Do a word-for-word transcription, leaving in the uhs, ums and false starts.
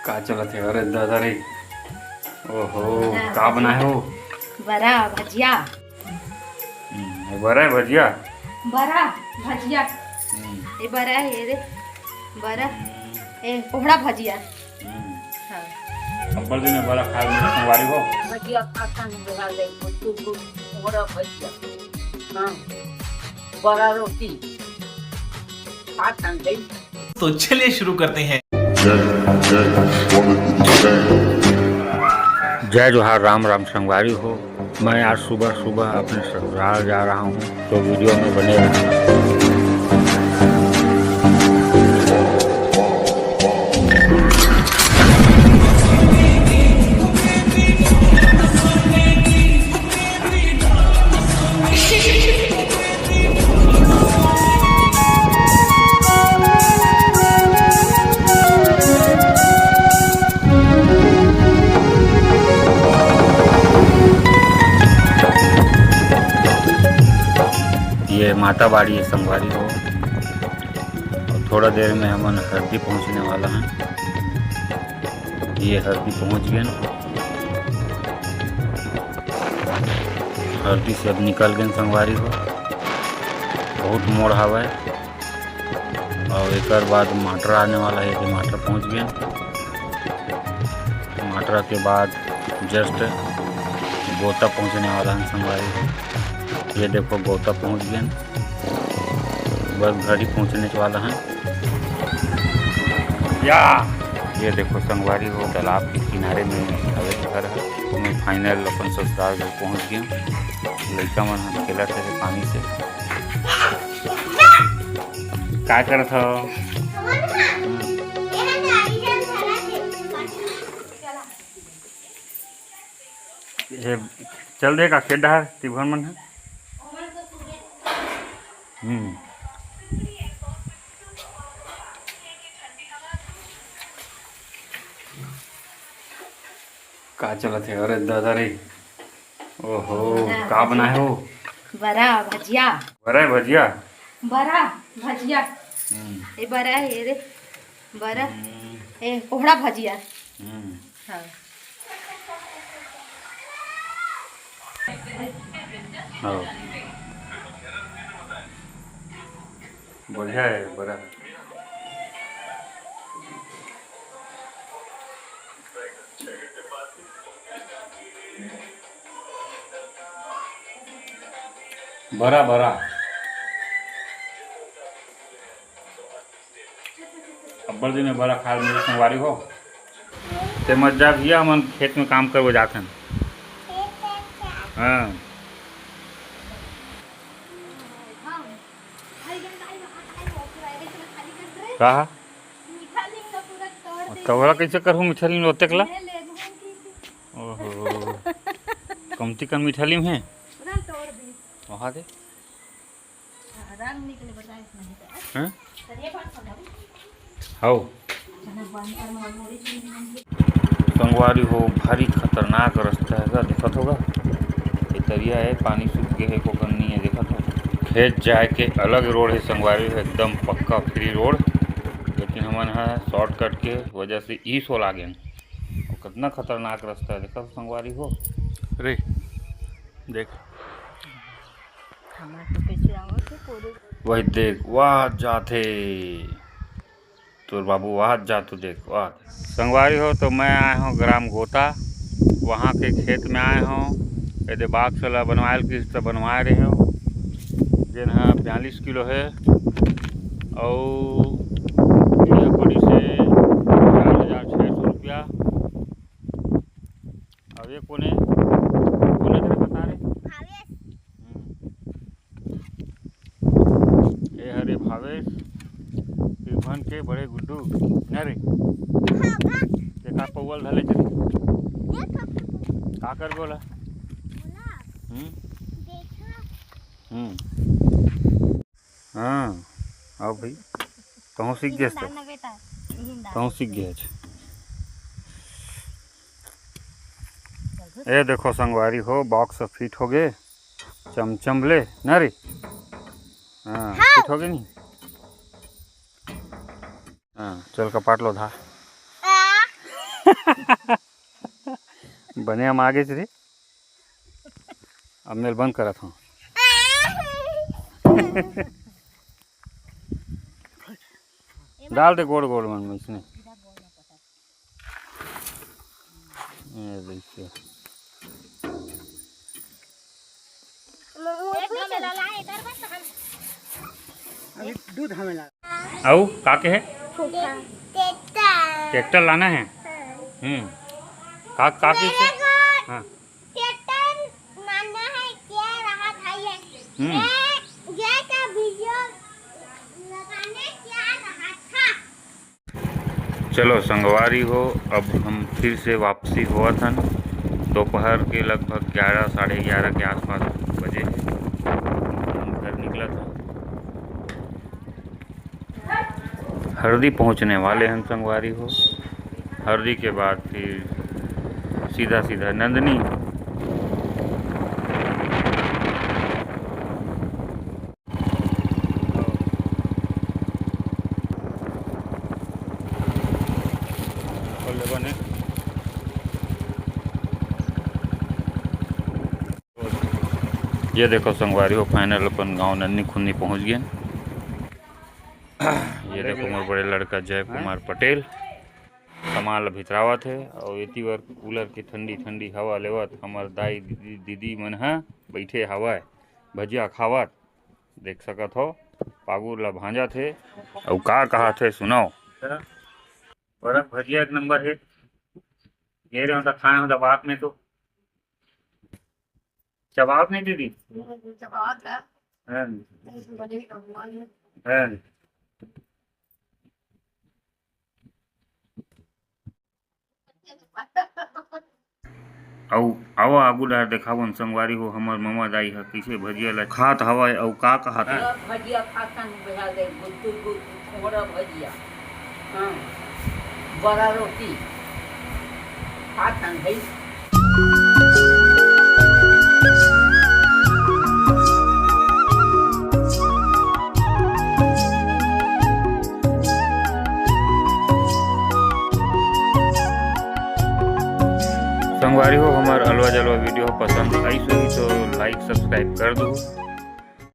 का चलत हे? अरे दादा रे, ओहो, बरा, का बनाए हो? बरा, भजिया। हम्म, ये बरा है भजिया? बरा, भजिया। हम्म। ये बरा है, ये रे, बरा। हम्म। ए, कोहड़ा भजिया। हम्म। हाँ। अब्बड़ दिन में बरा खाए मिले संगवारी हो। भजिया खा खा नहीं बना दे, कोहड़ा भजिया। हाँ। बरा रोटी। खा खा गई। तो चलिए शुरू करते हैं। जय जोहार, राम राम संगवारी हो। मैं आज सुबह सुबह अपने ससुराल जा रहा हूँ, तो वीडियो में बने रहें। ये माता बाड़ी है संगवारी हो, और थोड़ा देर में हमन हरदी पहुंचने वाला हैं। ये हरदी पहुंच गए, हरदी से अब निकल गए संगवारी हो। बहुत मोड़ हवय, और एक बाद माटरा आने वाला है। ये माटरा पहुंच गए, माटरा के बाद जस्ट गोता पहुंचने वाला है संगवारी हो। ये देखो, गोता पहुंच गए, बस घर ही पहुंचने वाला है। या ये देखो संगवारी हो, तालाब के किनारे में हवे घर है। तो मैं फाइनल अपन ससुराल घर पहुंच गया। लड़का मन ह खेलत हे पानी से। का करत हो? ये चल दे का खेत डहर तिभर मन है। हम्म। का चलत हे? अरे दादा रे, ओहो, बरा का बनाए हो? बरा भजिया। बरा है भजिया? बरा भजिया। हम्म। ए बरा है, ये रे बरा। हम्म। ए कोहड़ा भजिया। हम्म। हाँ। हाँ। बढ़िया है बरा। बरा, बरा। अब्बड़ दिन में बरा खाए मिले संगवारी हो। ते मत जा भैया, हमन खेत में काम करबो जाथन। हाँ। का? तोहरा कैसे करहूँ मीठा लीम ओतेक ला? ओहो, कमती कन मीठा लीम है। वहाँ दे। हाँ? हौ। संगवारी हो, भारी खतरनाक रस्ता है, देखत होगा। ये तरिया है, पानी सूख गए है, कोकन नहीं है, देखत हो। खेत जाए के अलग रोड है संगवारी हो, एकदम पक्का फ्री रोड, लेकिन हमन ह शॉर्टकट के वजह से ई सोला गेन। और कितना खतरनाक रस्ता है, देखत हो संगवारी हो। रे, देख। हमार तो कैसे आवत है पूरे। वही देख, वाह जाथे। तोर बाबू वाहत जा तो देख, वाह। संगवारी हो, तो मैं आए हूँ ग्राम गोता, वहाँ के खेत में आए हूँ। एदे बाक्स ला बनवायल किस तो बनवाए रहे हूँ, जेन हा बयालीस किलो है। और ये पड़ी से चार हजार छः सौ रुपया। अब ये कोने, कोने तेरे बता रहे? भावेश। हम्म। ए हरे भावेश, तिरभन के बड़े गुड्डू, ना रे? हाँ, हाँ। ते का पौवल धले चले? ये तो का कर गोला? बोला। हम्म? देखा। हम्म। हाँ, आओ भाई, तहूँ सीख गेस तो। इहिन दान ना बेटा, इहिन दान। तहूँ सीख गेस। ए देखो संगवारी हो, बॉक्स फिट हो गए। चमचम ले ना रे। हाँ, हाँ। फिट हो गए नी। हाँ, चल कपाट लो धा। आ। बने हम आगे से रे। अब मेल बंद करत हूँ। डाल दे गोड़ गोड़ मन में इसने। ये देखिए। अभी दूध हमें ला। अउ का के है? ट्रैक्टर। ट्रैक्टर लाना है। हम्म। का का के से? हाँ। ट्रैक्टर लाना है, क्या रहा था ये? हम्म। ये, ये का वीडियो लगाने क्या रहा था? चलो संगवारी हो, अब हम फिर से वापसी होवत हन। दोपहर के लगभग ग्यारह, साढ़े ग्यारह के आसपास बजे हे। हम घर निकलत हन। हरदी पहुँचने वाले हन संगवारी हो। हरदी के बाद फिर सीधा सीधा नंदनी। ये देखो संगवारी हो, final अपन गांव नन्नी खुन्नी पहुंच गए। ये देखो मोर बड़े लड़का जय कुमार पटेल सामान ल भितरावत हे, अउ एती बर कूलर के ठंडी ठंडी हवा लेवत हमर दाई दीदी, दीदी मन ह बइठे हवय भजिया खावत। देख सकत हो, पागुर ला भांजत हे। अउ का कहत हे, सुनव। बरफ भजिया एक नंबर हे। ये रहे, मतलब, खाए हो दबात में तो जवाब नहीं दीदी। जवाब है। हैं। हैं। अउ आवा आगू डार देखावन संगवारी हो, हमर ममा दाई ह कइसे भजिया ल खात हवय अउ का कहत हे। भजिया खाथन, भैया दे गुद्दू गुद्दू खोमरा भजिया, हाँ, बड़ा रोटी खाथन भाई। संगवारी हो, हमर अलवा जलवा video पसंद आइस होही तो like subscribe कर दो।